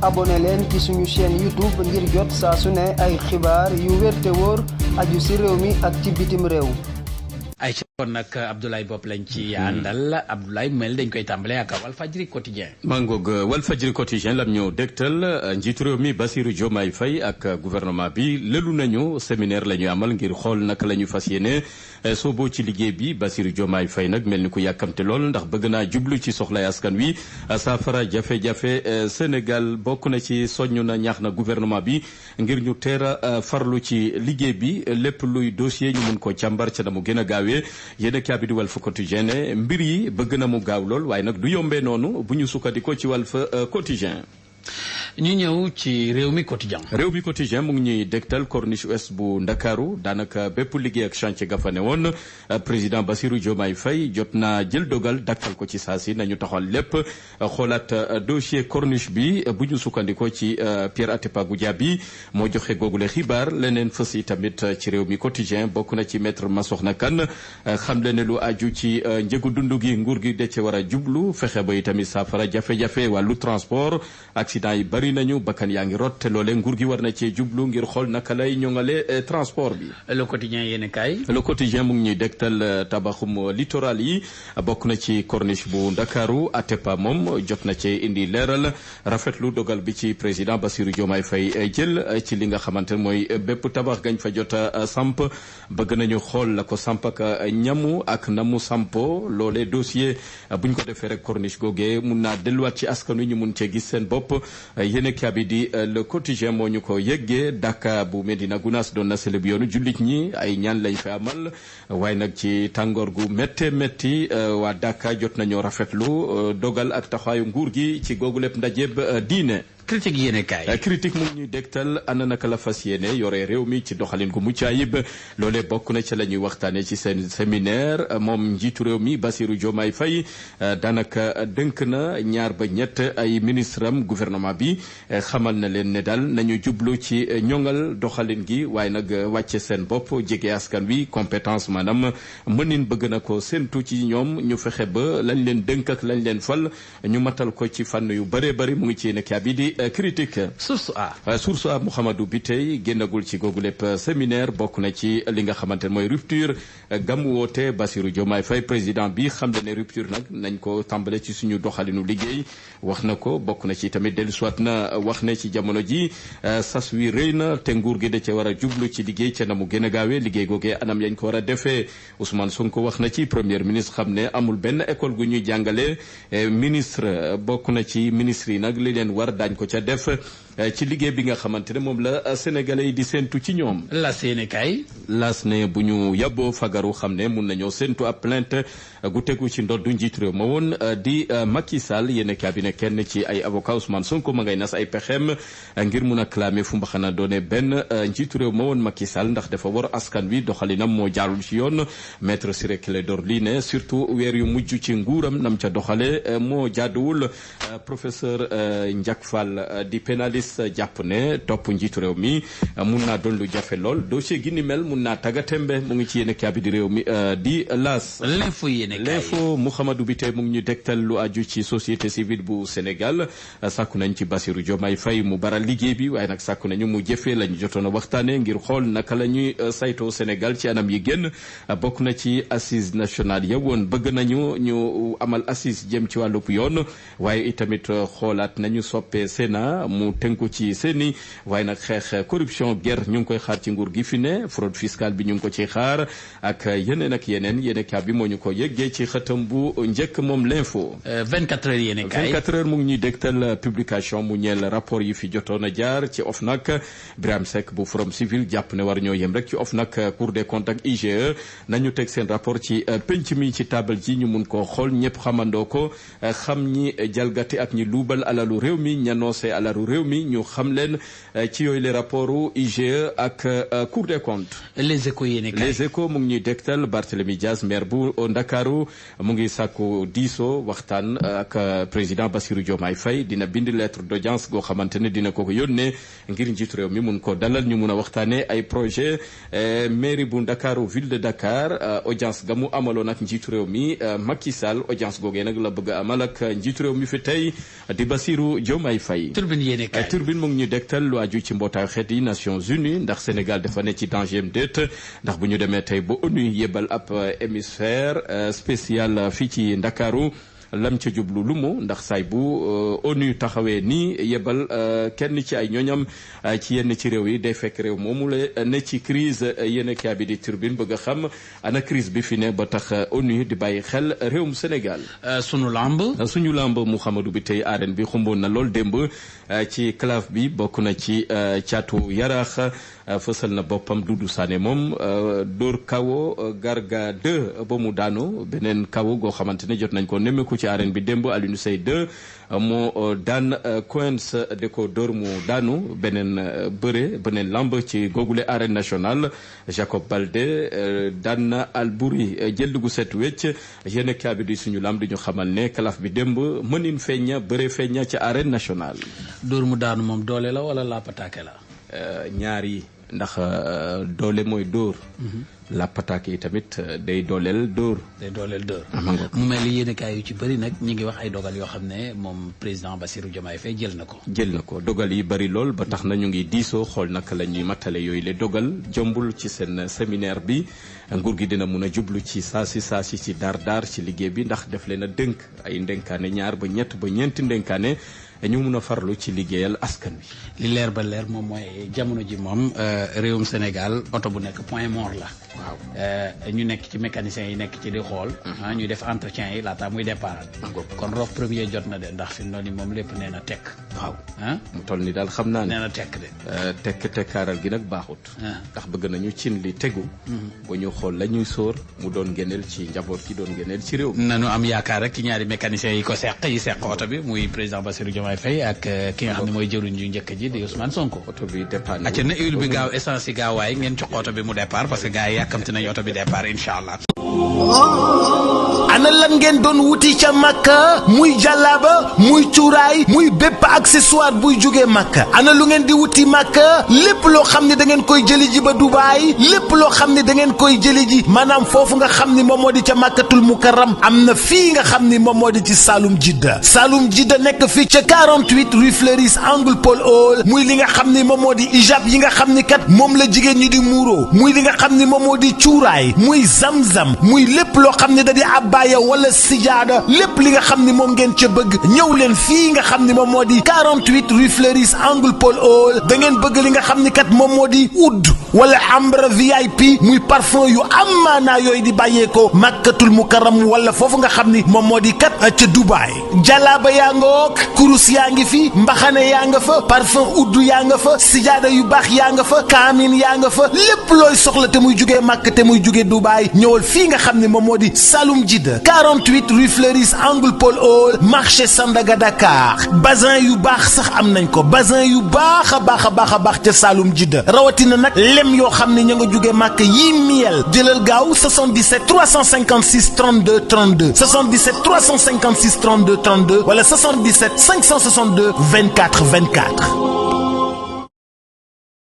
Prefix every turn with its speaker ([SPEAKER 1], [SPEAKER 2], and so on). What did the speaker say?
[SPEAKER 1] abonné leen ci suñu chaîne YouTube ngir jot saa su ne ay xibaar yu wér te wóor aju ci réew mi ak ci bitim réew.
[SPEAKER 2] ay ci kon nag Abdoulaye Bopp lañ ci àndal Abdoulaye mel dañ koy tàmbalee ak Walfadjri quotidien.
[SPEAKER 3] maa ngoog Walfadjri quotidien lam ñu dégtal njiitu réew mi Bassirou Diomaye Faye ak gouvernement bi lëlu nañu séminaire la ñu amal ngir xool naka la ñu fas yéene sooboo ci liggéey bi Bassirou Diomaye Faye nag mel ni ku yàkkamte lool ndax bëgg naa jublu ci soxlay askan wi saafara jafe-jafe Sénégal bokk na ci soññ na ñaax na gouvernement bi ngir ñu teel a farlu ci liggéey bi lépp luy dossier ñu mun ko càmbar ca na mu gën a gaawee yéen a kii di Walf Quotidien mbir yi bëgg na mu gaaw lool waaye nag du yombee noonu bu ñu sukkandikoo ci Walf Quotidien.
[SPEAKER 2] ñu ñëw ci réew mi quotidien.
[SPEAKER 3] réew mi quotidien mu ngi ñuy dégtal corniche ouest bu Ndakaaru daanaka bépp liggéey ak chantier ga fa ne woon président Bassirou Diomaye Faye jot naa jël dogal dakkal ko ci saa si nañu taxal lépp xoolaat dossier corniche bi bu ñu sukkandikoo ci Pierre Atepa Goudiaby moo joxe googule xibaar leneen fës yi tamit ci réew mi quotidien bokk na ci maître Massokhna Kane xam le ne lu aju ci njëgu dund gi nguur gi de ci war a jublu fexe ba itamit saafara jafe-jafe wàllu transport accident yi bari nañu bakkan yaa ngi rot te loole nguur gi war na cee jublu ngir xool naka lay ñoŋale transport bi.
[SPEAKER 2] le quotidien yéen kaay.
[SPEAKER 3] le quotidien mu ngi ñuy dégtal tabaxum littoral yi bokk na ci corniche bu Ndakaaru Atepa moom jot na cee indi leeral rafetlu dogal bi ci président Bassirou Diomaye Faye jël ci li nga xamante ne mooy bépp tabax gañ fa jot a samp bëgg nañu xool la ko samp ak ñamu ak namu sampo loole dossier buñ ko defee rek corniche googee mun naa delluwaat ci askan wi ñu mun cee gis seen bopp. yéen a bi di le quotidien moo ñu ko yëggee Dakar bu Medina Gounass doon na sele bi yoonu jullit ñi ay ñaan lañ fa amal waaye nag ci tàngoor gu métte métti waa Dakar jot nañoo rafetlu dogal ak taxawaayu nguur gi ci googu lépp ndajeb diine.
[SPEAKER 2] critique yéene kaay.
[SPEAKER 3] critique mu ngi ñuy dégtal ana naka la fas yéene yore réew mi ci doxalin gu mucc ayib loolee bokk na ci la ñuy waxtaanee ci seen séminaire moom njiitu réew mi Bassirou Diomaye Faye daanaka dënk na ñaar ba ñett ay ministre am gouvernement bi xamal na leen ne daal nañu jublu ci ñoŋal doxalin gi waaye nag wàcce seen bopp jege askan wi compétence maanaam mënin bëgg na ko séntu ci ñoom ñu fexe ba lañ leen dënk ak lañ leen fal ñu matal ko ci fànn yu bëree bëri mu ngi ci yéene kaay bi di critique.
[SPEAKER 2] source
[SPEAKER 3] a Mouhamadou Biteye génnagul ci googu lépp séminaire bokk na ci li nga xamante ne mooy rupture gam woote Bassirou Diomaye Faye président bi xam ne rupture nag nañ ko tàmbale ci suñu doxalinu liggéey wax na ko bokk na ci tamit dellu soit na wax ne ci jamono ji sas wi rëy na te nguur gi da ca war a jublu ci liggéey ca na mu gën a gaawee liggéey googee anam yañ ko war a defee Ousmane Sonko wax na ci premier ministre xam ne amul benn école gu ñuy jàngale ministre bokk na ci ministre yi nag li leen war daañ ko ca def ci liggéey bi nga xamante ne moom la sénégalais yi di séntu ci ñoom.
[SPEAKER 2] las yéene kaay.
[SPEAKER 3] las ne bu ñu yaboo fagaru xam ne mun nañoo séntu ab plainte gu tegu ci ndoddu njiitu réew ma woon di Macky Sall yéene kaay bi ne kenn ci ay avocat Ousmane Sonko ma ngay nas ay pexeem ngir mun a clamer fu mbaxana doone benn njiitu réew ma woon Macky Sall ndax dafa war askan wi doxalinam moo jaarul ci yoon maître Ciré Clédor Ly ne surtout weer yu mujj ci nguuram nam ca doxale moo jaaduwul professeur Ndiak Fall di pénaliste jàpp ne topp njiitu réew mi mun naa doon lu jafe lool dossier gi ni mel mun naa tagatembe mu ngi ci yéene kaay bi di réew mi di las l'info Mouhamadou Biteye mu ngi ñu dégtal lu aju ci société civile bu Sénégal sàkku nañ ci Bassirou Diomaye Faye mu baral liggéey bi waaye nag sàkku nañu mu jëfee la ñu jotoon a waxtaane ngir xool naka la ñuy saytoo Sénégal ci anam yi génn bokk na ci assise nationale ya woon bëgg nañu ñu amal assise jëm ci wàllub yoon waaye itamit xoolaat nañu soppee Sénat mu tënku ci seeni waaye nag xeex corruption guerre ñu ngi koy xaar ci nguur gi fi ne fraude fiscale bi ñu ngi ko ciy xaar ak yeneen ak yeneen yéene kaay bi moo ñu ko yëggee ci xëtam bu njëkk moom l'info.
[SPEAKER 2] 24 heures yéene kaay
[SPEAKER 3] 24 heures mu ngi ñuy dégtal publication mu ñeel rapport yi fi jotoon a jaar ci OFNAC Birame Seck bu Forum Civil jàpp ne war ñoo yem rek ci OFNAC Cour des comptes ak IGE nañu teg seen rapport ci penc mi ci table ji ñu mun koo xool ñëpp xamandoo ko xam ñi jalgati ak ñi luubal alalu réew mi ñanoose alalu réew mi ñu xam leen ci yooyu les rapports IGE ak Cour des comptes.
[SPEAKER 2] les échos yéene kaay
[SPEAKER 3] les échos mu ngi ñuy dégtal Barthélémy Dias maire bu Ndakaaru mu ngi sàkku diisoo waxtaan ak président Bassirou Diomaye Faye dina bind lettre d'audience goo xamante ne dina ko yónnee ngir njiitu réew mi mun ko dalal ñu mun a waxtaanee ay projet mairie bu Ndakaaru ville de Dakar audience ga mu amaloon ak njiitu réew mi Macky Sall audience googee nag la bëgg a amal ak njiitu réew mi fi tey di Bassirou Diomaye Faye. yi.
[SPEAKER 2] Turbine yéene kaay
[SPEAKER 3] Turbine mu ngi ñu dégtal lu aju ci mbootaayu xeet yi Nations Unies ndax Sénégal dafa ne ci danger am déet ndax bu ñu demee tey ba ONU yebal ab hémisphère spécial fii ci Ndakaaru lam ca jublu lu mu ndax saay bu ONU taxawee nii yebal kenn ci ay ñooñam ci yenn ci réew yi day fekk réew moomu la ne ci crise yéen kaa bi di Turbine bëgg a xam ana crise bi fi ne ba tax ONU di bàyyi xel réewum Sénégal.
[SPEAKER 2] suñu lamb
[SPEAKER 3] Mouhamadou bi tey arène bi xumboon na lool démb ci clave bi bokk na ci caatu yaraax fësal na boppam Doudou Sané moom dóor kawo Garga 2 ba mu daanu beneen kawo goo xamante ne jot nañ ko nemmeeku ci arène bi démb Alioune Seye 2 moo daan Coens de ko dóor mu daanu beneen lamb ci googule arène nationale Jacob Baldé daan na Albouri jël gu set wecc yéen kaa bi di suñu lamb di ñu xamal ne kalaf bi démb mënin feeña bëre feeña ci arène nationale.
[SPEAKER 2] dóor mu daanu moom doole la wala laapataake la.
[SPEAKER 3] ñaar yi ndax doole mooy dóor. lappataake yi tamit day dooleel dóor.
[SPEAKER 2] mu mel ni yéenekaay yu ci bëri nag ñi ngi wax ay dogal yoo xam ne moom président Bassirou Diomaye Faye jël na ko
[SPEAKER 3] dogal yi bëri lool ba tax na ñu ngi diisoo xool naka la ñuy mattale yooyu le dogal jombul ci seen séminaire bi nguur gi dina mun a jublu ci saa si ci daar ci liggéey bi ndax def leen a dënk ay ndenkaane ñaar ba ñett ba ñeenti ndenkaane ñu mun a farlu ci liggéeyal askan wi.
[SPEAKER 2] li leer ba leer moom mooy jamono ji moom réewum Sénégal oto bu nekk point mort la. waaw ñu nekk ci mécaniciens yi nekk ci di xool. ñuy def entretien yi laata muy départ. kon rof premier jot na de ndax fi mu noonu moom lépp nee na tekk.
[SPEAKER 3] waaw mu toll ni daal xam naa ne.
[SPEAKER 2] nee na tekk de.
[SPEAKER 3] tekkaaral gi nag baaxut. ndax bëgg nañu cin li tegu. ba ñu xool la ñuy sóor mu doon gëneel ci njaboot gi doon gëneel ci réew mi.
[SPEAKER 2] nañu am yaakaar rek ci ñaari mécaniciens yi ko seq oto bi muy président Bassirou Diomaye Faye ak ki nga xam ne mooy jëruñ ju njëkk ji di Ousmane Sonko.
[SPEAKER 3] oto bi départ
[SPEAKER 2] na huile bi gaaw essence yi gaaw waaye ngeen jox oto bi mu départ parce que gars yi yàkkamti nañu oto bi départ incha allah.
[SPEAKER 4] ana lan ngeen doon wuti ca Makka muy jàllaaba muy cuuraay muy bépp accessoire buy jógee Makka ana lu ngeen di wuti Makka lépp loo xam ne da ngeen koy jëli ji ba Dubaay lépp loo xam ne da ngeen koy jëli ji maanaam foofu nga xam ni moom moo di ca Makkatul Mukarram am na fii nga xam ni moom moo di ci Saloum Jidda nekk fii ca 48 rue Fleuris angle Paul Hall muy li nga xam ni moom moo di ijab yi nga xam ni kat moom la jigéen ñi di muuroo muy li nga xam ni moom moo di cuuraay muy zamzam muy lépp loo xam ne da di abbaaya wala sijaada lépp li nga xam ni moom ngeen ca bëgg ñëw leen fii nga xam ni moom moo di 48 rue Fleuris angle Paul Hall da ngeen bëgg li nga xam ni kat moom moo di oud wala ambre VIP muy parfum yu amaanaa yooyu di bàyyeekoo Makkatul Mukarram wala foofu nga xam ni moom moo di kat ca Dubaay jalaaba yaa ngoog kurus yaa ngi fi mbaxane yaa nga fa parfum oud yaa nga fa sijaada yu baax yaa nga fa kaamin yaa nga fa lépp looy soxla te muy jugee Makka te muy jugee Dubaay ñëwal fii nga xam ni moom moo di Saloum Jidda 48 rue Fleuris angle Paul Hall marché Sandaga Dakar bazin yu baax sax am nañ ko bazin yu baax a baax ca Saloum Jidda rawatina nag lem yoo xam ne ña nga jugee Makka yii miel jëlal gaaw 77 356 32 32 77 356 32 32 wala 77 562 24 24